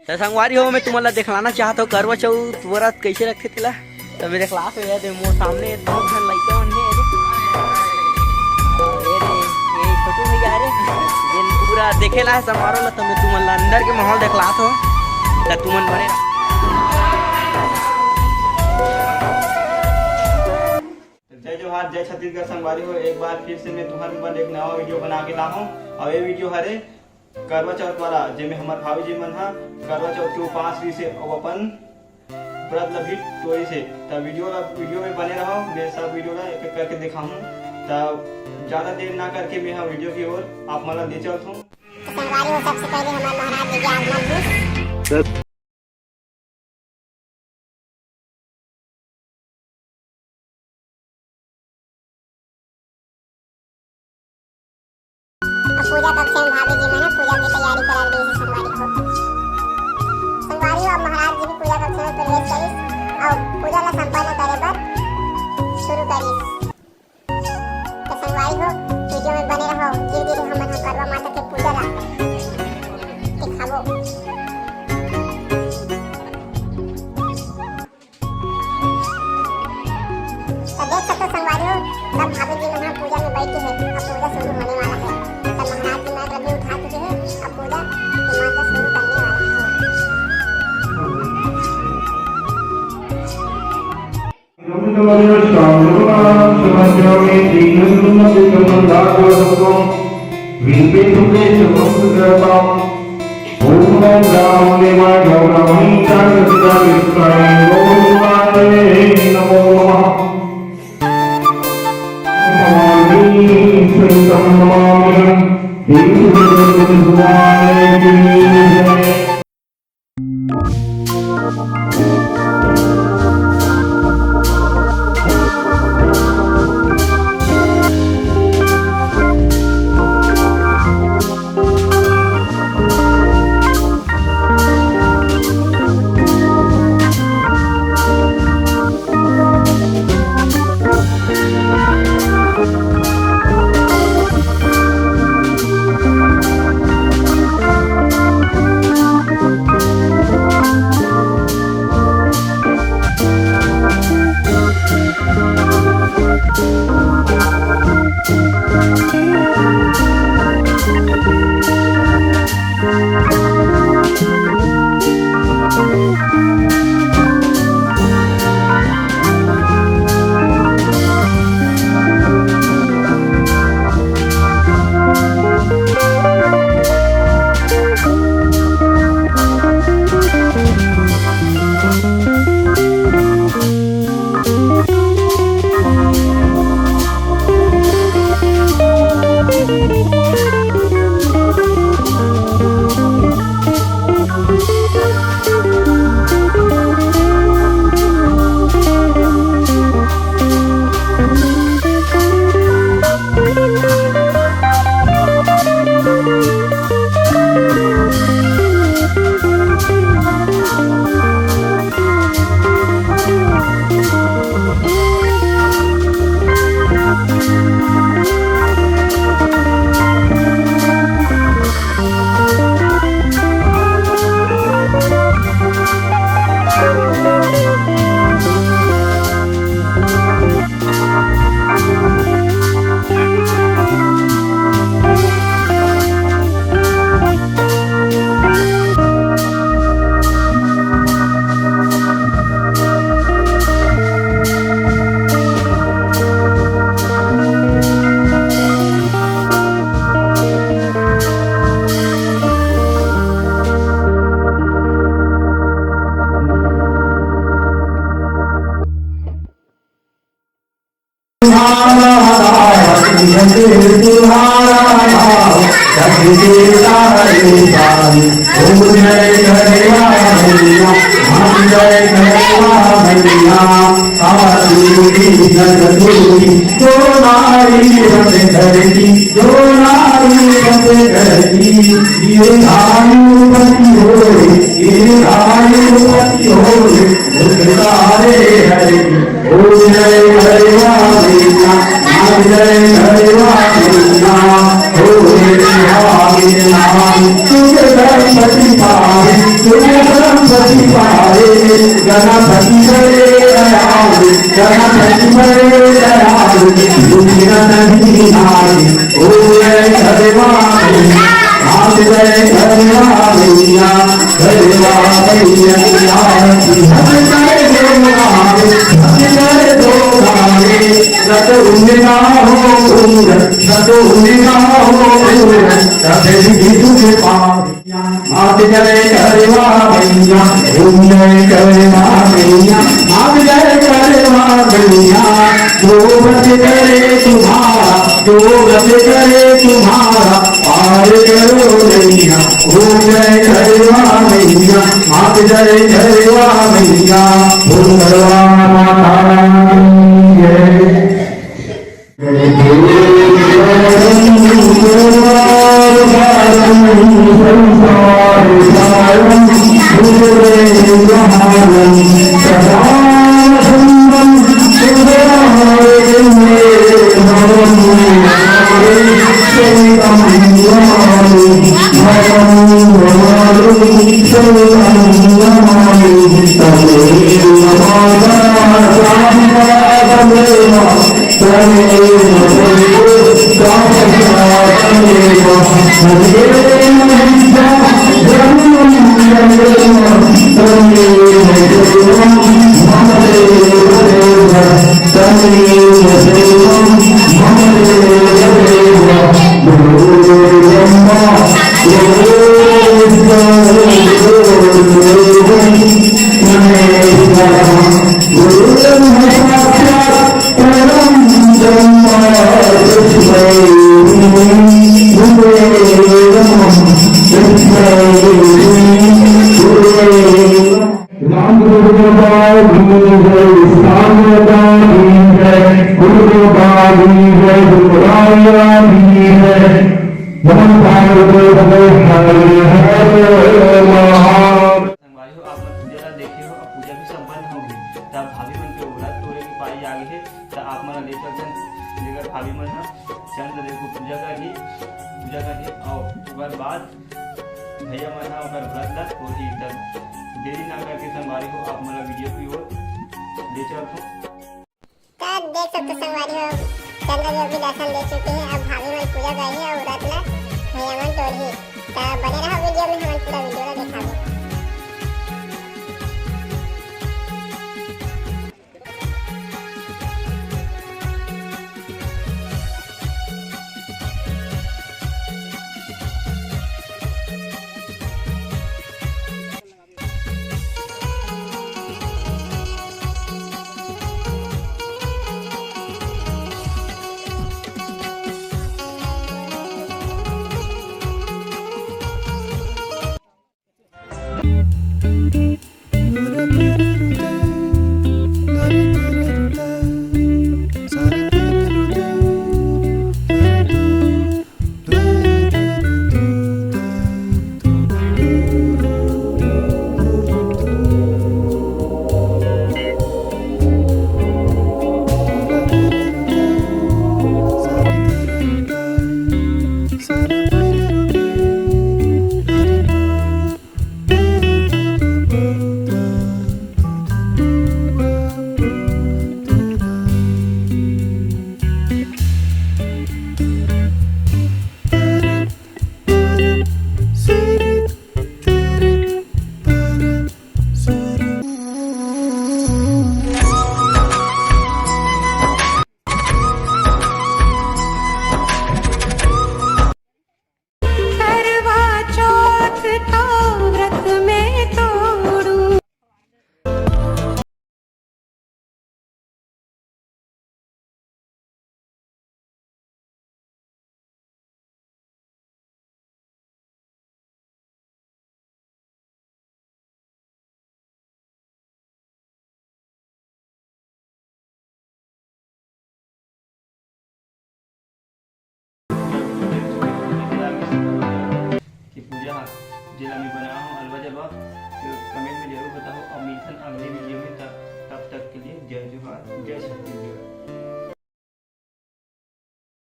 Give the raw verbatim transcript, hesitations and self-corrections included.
त संगवारी हो, मैं तुमन ला देखलाना चाहत हूँ करवा चौथ व्रत कैसे रखथे तेला। त मैं देखलात हूँ, ये दे मोर सामने दो झन लइका मन हे, ये दे। ये दे, ये छोटू भैया हरे, जेन पूरा देखे ला हे समारोह ला, त मैं तुमन ला अंदर के माहौल देखलात हूँ, त तुमन बने रहो। जय जोहार, जय छत्तीसगढ़ संगवारी हो, एक बार फिर से मैं तुहर मन एक नवा वीडियो बना के लाहूँ। और ये वीडियो हरे करवा चौथ वाला, जेमे हमर भाभी जी मन ह करवा चौथ के उपास रहिस हे अउ अपन व्रत ल भी तोड़िस हे। त वीडियो ला, वीडियो में बने रहो, मैं सब वीडियो ला एक एक करके दिखाहूँ। त ज्यादा देर ना करके मैं ह वीडियो की ओर आप मन ला ले चलत हूँ। तो संगवारी हो, सबसे पहले हमारे महाराज जी के आगमन हुई। अब पूजा कक्ष में भाभी जी मन ह पूजा की तैयारी करा रही है संगवारी हो। संगवारी हो, अब महाराज जी भी पूजा कक्ष में प्रवेश करिस और पूजा ला संपन्न करे बर शुरू करिस। तो संगवारी हो, वीडियो में बने रहो, धीरे धीरे हमन ह करवा माता के पूजा ला दिखाबो। तो देख सकते हो संगवारी हो, सब भाभी जी मन ह पूजा में बैठे हैं। अब पूजा शुरू होने वाला है। तो महाराज जी माइक रख के उठा चुके हैं। अब पूजा माता शुरू करने वाला है। गणपति करे दयाल, गणपति करे दयाल, विघ्न नहीं आवे, ओम जय करवा मैया, हाथ जय करवा मैया, करवा मैया, हाथ करे दो नावे, हाथ करे दो नावे, रत उनका हो पूर्ण, रत उनका हो पूर्ण, रत विधि तुझ पावे। हाथ जय करवा मैया, ओम जय करवा मैया, हाथ जय करवा मैया। जो व्रत करे तुम्हारा, जो व्रत करे तुम्हारा, पार करो नैया। ओम जय करवा मैया, हाथ जय करवा मैया, ओम करवा माता की जय। राम गुरु बाबा की जय, स्थान बाबा की जय, गुरु बाबा की जय, गुरु राया की जय। नमः पार्वती पते हर हर महादेव। संगवारी हो, आप मन पूजा ला देखे हो, अब पूजा भी संपन्न हो गई। त अब भाभी मन के व्रत तोड़े के पारी आ गई है, त आप मन ला ले सकथन, जेकर भाभी मन ह चंद्रदेव को पूजा करही, पूजा करही, और ओकर बाद भैया मन ह ओकर व्रत ला तोड़ही। त देरी ना करके संगवारी हो, आप मन ला वीडियो की ओर ले चलथों। त देख सकथो संगवारी हो, चंद्रदेव भी दर्शन दे चुके हैं। अब भाभी मन पूजा करही और व्रत ला भैया मन तोड़ही। त बने रहो वीडियो में, हमन पूरा वीडियो ला दिखाबो। करवा चौथ का व्रत मैं तोड़ूं। कि पूजा हा जेला मैं बनाया हूँ अलवा जलवा, तो कमेंट में जरूर बताओ और मिलथन अगले वीडियो में। तब, तब तक के लिए जय जोहार, जय छत्तीसगढ़।